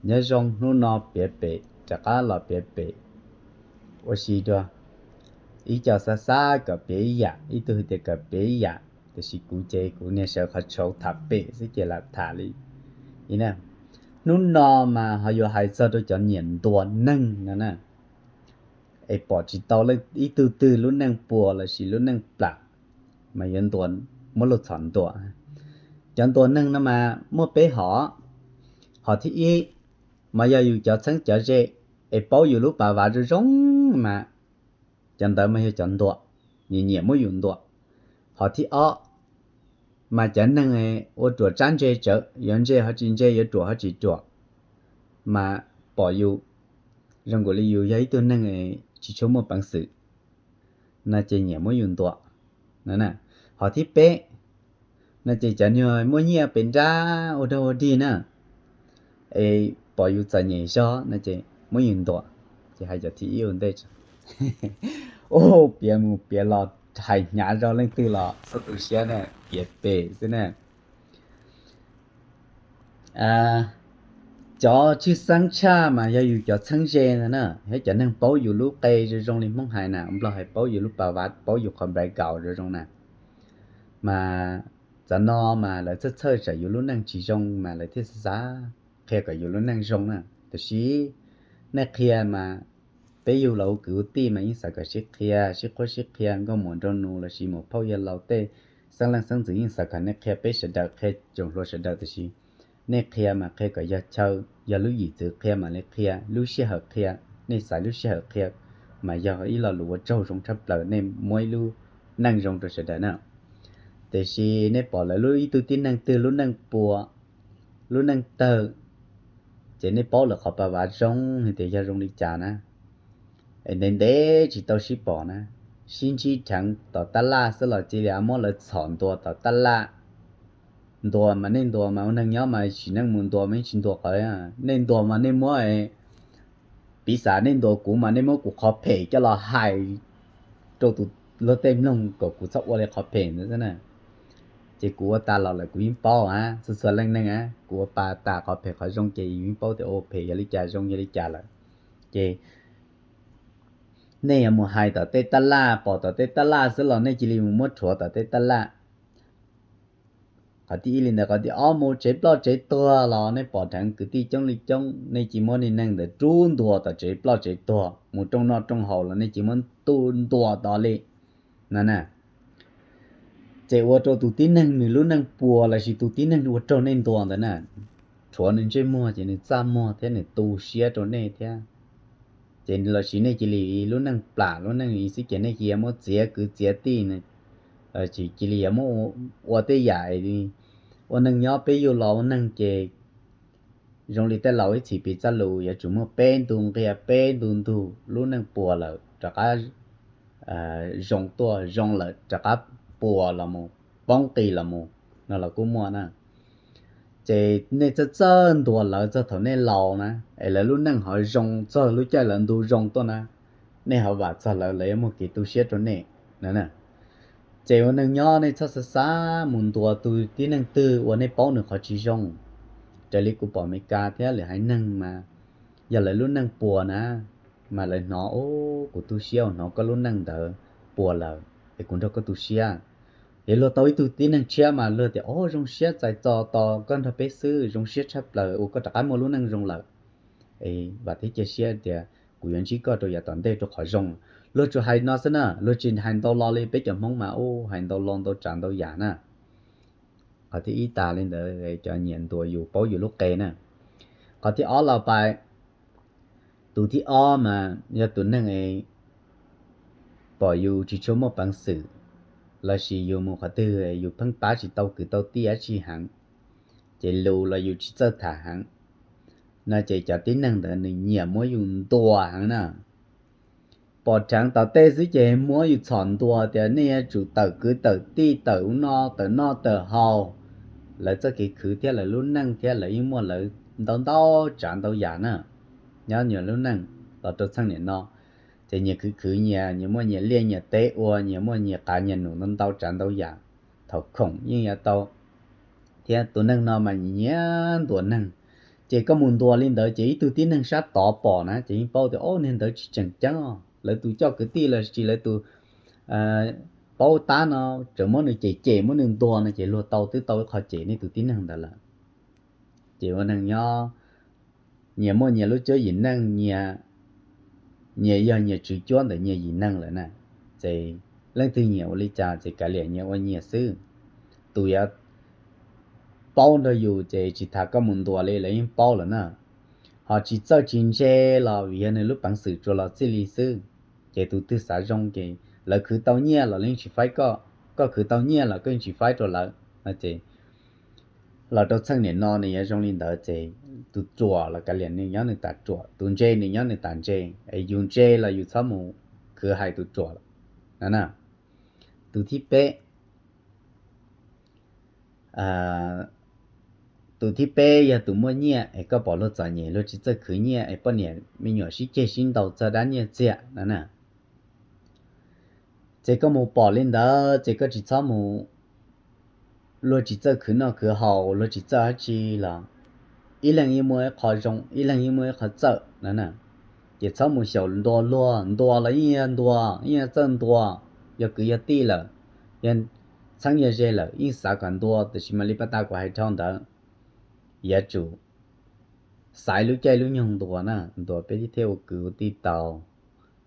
Nyob zoo, hnub no piav pem, rov qab los piav pem ua si dua. Ib co xav xav kom piav ib yam, ib tug hais tias kom piav ib yam, tiam sis kuv ces kuv niag sawv qhov tshauv tham pem xwb ces lam tham li. Hnub no mas ho yuav hais txog rau cov nyiam ntuas neeg no na, es pom tsis tau leej ib tug twg lub neej puas lossis lub neej plam mas yuav ntuas, muab luag txhom ntuas. Cov ntuas neeg no mas muaj peb hom. Hom thib ib mas yog yus cov txheeb cov ze es paub yus lub pas vav zoo zoo mas cov ntawd mas yog cov ntuas, nyiam nyiam muab yus ntuas. Hom thib ob mas cov neeg ua ruam tsab ntse tsawv, yuav ntse ho tsis ntse, yuav ruam ho tsis ruam, mas pom yus zoo nkaus li yus yog ib tug neeg tsis tshua muaj peev xwm no ces nyiam muab yus ntuas. Hom thib peb no ces cov neeg muaj nyiaj pes nrab ua dog ua dig na, es pom yus txom nyem zog no ces muab yus ntuas. Ces hais cov thib ib ua ntej. Ua piav mus piav los hais hnyav zog, leej twg los txhob tu siab na, piav pem xwb na. Cov tshwj xeeb tshaj mas yog yus cov txheeb ze ntag na, thiab cov neeg paub yus lub qe zoo zoo li Hmoob hais na, Nplog hais paub yus lub pas vav, paub yus qhov background zoo zoo na. Mas txawm no mas lawv txhawj txhawj tsam yus lub neej tsis zoo mas lawv thiaj xav qhia kom yus lub neej zoo na. Tiam sis nej qhia mas peb yug los ua kwv ua tij mas yeej xav kom sib qhia, sib qhuab sib qhia, nkauj muam nraug nus lossis muam phauj yawg laus tej xeeb leej xeeb ntxwv yeej xav kom nej qhia peb sawv daws, qhia tsoom hluas sawv daws, tiam sis nej qhia mas qhia kom yog chaw, yog lub yim txwv qhia mam li qhia, lub sij hawm qhia, nej xaiv lub sij hawm qhia mas yog ib lo lus ua tsaug zoo tshaj plaws, nej muab ib lub neej zoo rau sawv daws na. Tiam sis nej pom lawv lub ib tug tib neeg twg lub neej puas, lub neej tawg, ces nej paub lawv qhov pas vav zoo hais tias yog zoo li cas na. Es ntev ntev tsis tau sib pom na, sib ntsib dheev tom tab laj xwb los cia li muab lawv txhom ntuas tom tab laj. Ntuas mas nej ntuas mas ua neeg nyob mas sim neej mus ntuas mas yeej tsis ntuas qhov, nej ntuas mas nej muab, piv xam nej ntuas kuv mas nej muab kuv qhov phem coj los hais rau tus luag tej mloog kom kuv txhob ua li qhov phem ntawd xwb na. Ces kuv ua tas los lawm kuv yeej paub a, txhua txhua leej neeg a, kuv ua pa tas qhov phem qhov zoo ces yus yeej paub tias ua phem yog li cas zoo yog li cas lawm. Ces nej yuav mus hais tom tej tab laj, pom tom tej tab laj xwb los nej cia li mus muab rhuav tom tej tab laj. Qhov thib ib li ntawd, qhov thib ob mus tsev ploj tsev tuag los nej pom dheev kwv tij coob li coob, nej cia muab niag neeg ntawd rub ntuas tom tsev ploj tsev tuag, mus rooj noj rooj haus los nej cia muab tu ntuas tod li no na. Ces ua rau tus tib neeg nws lub neej puas lossis tus tib neeg ua raug nej ntuas ntawd na, rhuav nws ntsej muag ces nws txaj muag thiab nws tu siab rau nej thiab. Ces lossis nej cia li lub neej plam lub neej xwb ces nej cia muab txiav kwv txiav tij, cia li yuav muab ua tej yam ua neeg nyob peb yug los ua neeg ces zoo li tej laus ib txhis piv txoj lus yuav tsum muaj peb ntu nqia peb ntu ntug, lub neej puas lawm rov qab zoo tuaj, zoo lawm rov qab puas los mus, poob qis los mus no los kuj muaj na. Ces nej txawj txawj ntuas lawv txog thaum nej laus na, es lawv lub neej ho zoo txog lub caij lawv ntu zoo tuaj na, nej ho vam txog lawv, lawv yuav muaj kev tu siab rau nej no. Ces ua neeg nyob nej txhob xav xav mus ntuas tus tib neeg twg uas nej paub nws qhov tsis zoo. Raws li kuv pom Amelikas thiab lwm haiv neeg mas yog lawv lub neej puas na, mas lawv hnov, kuv tu siab uas hnov koj lub neej ntawd puas lawm es kuv nrog koj tu siab. Es luag tau ib tug tib neeg tshiab mas luag tias, o, zoo siab txais txo tos koj nrog peb xwb, zoo siab tshaj plaws uas koj rov qab muaj lub neej zoo lawm. Vam thiab cia siab tias kuv yuav ntsib koj rau yav tom ntej rau qhov zoo. Luag tsuas hais no xwb na, luag tsis hais ntau lo li, peb cov Hmoob mas u hais ntau lo ntau tsav ntau yam na. Qhov thib ib tas li ntawd, cov nyiam ntuas yus paub yus lub qe na. Qhov thib ob los pais, tus thib ob mas yog tus neeg pom yus tsis tshua muaj peev xwm, lossis yus mus qhov twg yus pheej pab tsis tau kwv tau tij dab tsi heev, ces lus los yus tsis txawj tham heev no ces cov tib neeg ntawd nws nyiam muab yus ntuas heev na. Pom dheev tom tej xwb ces muab yus txhom ntuas tias nej yuav tsum tawm kwv tawm tij, tawm ub no tawm noj tawm haus. Lawv txoj kev khwv thiab lawv lub neej thiab lawv yeej muaj lawv ntau ntau tsav ntau yam na. Nyob nyias lub neej los rau txheej niam no, ces nyias khwv khwv nyias, nyias muaj nyias liaj nyias teb ua, nyias muaj nyias qav nyias num ntau ntau tsav ntau yam. Thaum khoom yeej yuav tau, thiab tus neeg no mas nyiam ntuas neeg, Ces koj mus ntuas li ntawd ces ib tug tib neeg sab tod pom na ces yeej paub tias, o, niag ntawd tsis tseem ceeb os, lawv tus coj kwv tij los sis lawv tus paub tab no tseem muab nws cem cem muab nws ntuas no ces luag tau twb tau ib qho cem nej tus tib neeg ntawd lawm. Ces ua neeg nyob nyias muaj nyias lub cuab yim neej, nyias yog nyias tswv cuab ntawm nyias yim neeg lawm na. Ces leej twg nyiam ua li cas ces kav liam nyias ua nyias xwb. Tus yuav paub nrog yus ces tsis tas koj mus ntuas li lawv yeej paub lawm na. Ho tsis txawj tsis ntse los vim yog nws lub peev xwm tsuas los txij li xwb. Ces tus twg xav zoo ces lawv khwv tau nyiaj los lawv yeej tsis faib koj, koj khwv tau nyiaj los koj yeej tsis faib rau lawv no ces los rau txheej niam no nws yuav zoo li ntawd ces tus ruam los kav liam nws nyob nws tas ruam, tus ntse nws nyob nws tas ntse, es yus ntse los yus txhob mus khwv hais tus ruam no na. Tus thib peb, tus thib peb yog tus muaj nyiaj es koj pom luag txom nyem luag tsis txawj khwv nyiaj es poj niam me nyuam sib ceg sib ntaus txog dab nyiaj txiag no na. Ces koj mus pom li ntawd ces koj tsis txhob mus, luag tsis txawj khwv noj khwv haus luag tsis txawj dab tsi los ib leeg yeej muaj ib qho zoo ib leeg yeej muaj ib qho txawj no na. Ces txhob mus xyaum ntuas luag, ntuas los yeej yog ntuas yeej yog txawj ntuas, yog kwv yog tij lawm, yog txheeb yog ze lawm yeej xav kom ntuas, tiam sis mam li pas tas kuv hais dhau ntawd, yuav tsum xaiv lub caij lub nyoog ntuas na, ntuas peb thiaj ua kwv ua tij tau.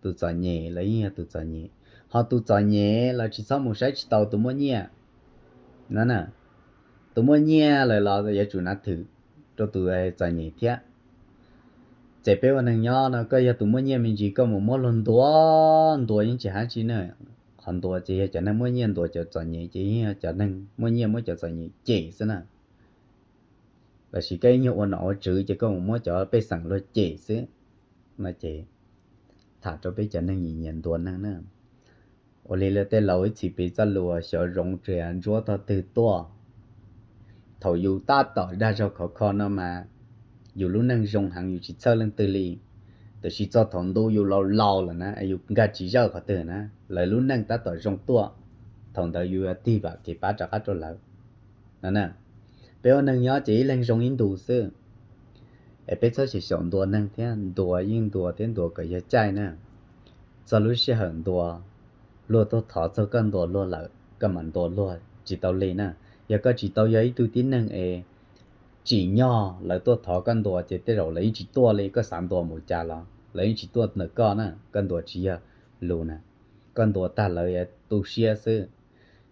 Tus txom nyem los yeej yog tus txom nyem, ho tus txom nyem los tsis txhob mus saib tsis taus tus muaj nyiaj no na. Tus muaj nyiaj lawm los yuav tsum nav thwm rau tus txom nyem thiab. Ces peb ua neeg nyob no koj yog tus muaj nyiaj me ntsis koj mus muab luag ntuas ntuas yeej tsis hais dab tsi na. Qhov ntuas ces yog cov neeg muaj nyiaj ntuas cov txom nyem ces yeej yog cov neeg muaj nyiaj muab cov txom nyem cem xwb na. Los sis koj ib nyuag ua nom ua tswv ces koj mus muab cov pej xeem luag cem xwb no ces tham rau peb cov neeg nyiam nyiam ntuas neeg na. Ua li lawv tej laus ib txhis piv txoj lus xyov zoov tsis ntsuab tog twg tuaj. Thaum yus tab tom dag zog khov kho no mas yus lub neej zoo heev yus tsis txhawj leej twg li, tiam sis txog thaum ntu yus laus laus lawm na es yus nkag tsis zawj qhov twg na lawv lub neej tab tom zoo tuaj, thaum ntawd yus yuav tig vam kev pab rov qab rau lawv no na. Peb ua neeg nyob ces ib leeg zoo ib ntus xwb, es peb txhob xyaum xyaum ntuas neeg thiab, ntuas yeej ntuas thiab ntuas kom yog caij na. Txog lub sij hawm ntuas, luag tuaj thov txog koj ntuas luag lawm koj mam ntuas luag tsis tau li na. Yog koj tsis tau yog ib tug tib neeg es tsim nyog lawv tuaj thov koj ntuas ces tej zaum lawv yeej tsis tuaj li, koj xav ntuas mus cas los lawv yeej tsis tuaj ntawm koj na, koj ntuas tsis yog lus na, koj ntuas tag lawv tu siab xwb.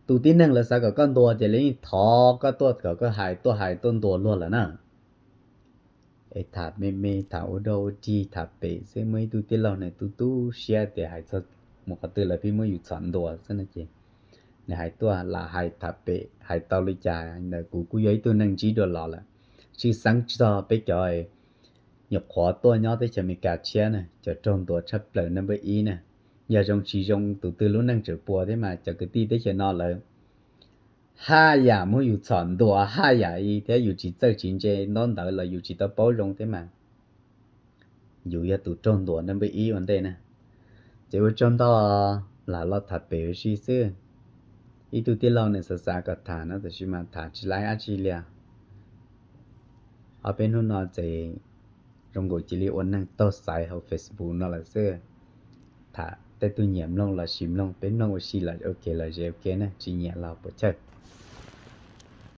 Tus tib neeg lawv xav kom koj ntuas ces lawv yeej thov koj tuaj kom koj hais, tuaj hais tuaj ntuas luag lawm na. Es tham me me tham ua dog ua dig tham pem xwb, muaj ib tug tij laug nws tu tu siab tias hais txog mus qhov twg lawv pheej muab yus txhom ntuas xwb no ces nws hais tuaj lam hais tham pem hais tau li cas ntawd kuv kuj yog ib tug neeg ntsib dua los lawm. Tshwj xeeb txog peb cov nyuam qhuav tuaj nyob teb chaws Amelikas tshiab na, cov raug ntuas tshaj plaws number ib na. Yog zoo tsis zoo tus twg lub neej tseem puas thiab mas cov kwv tij teb chaws no lawv haj yam muab yus txhom ntuas haj yam li thiab yus tsis txawj tsis ntse ntaub ntawv los yus tsis tau paub zoo thiab mas yus yog tus raug ntuas number ib ua ntej na. Ces ua tsaug ntau, lam los tham pem ua si xwb. Ib tug tij laug nws xav xav kom tham no tab sis mas tham tsis laib dab tsi li. Ob peb hnub no ces zoo nkaus cia li ua neeg taug xaiv hauv Facebook no lawm xwb. Tham tej tug nyiam mloog los sis mloog, peb mloog ua si los ok los ze ok na, tsis nyiam los puas chawj.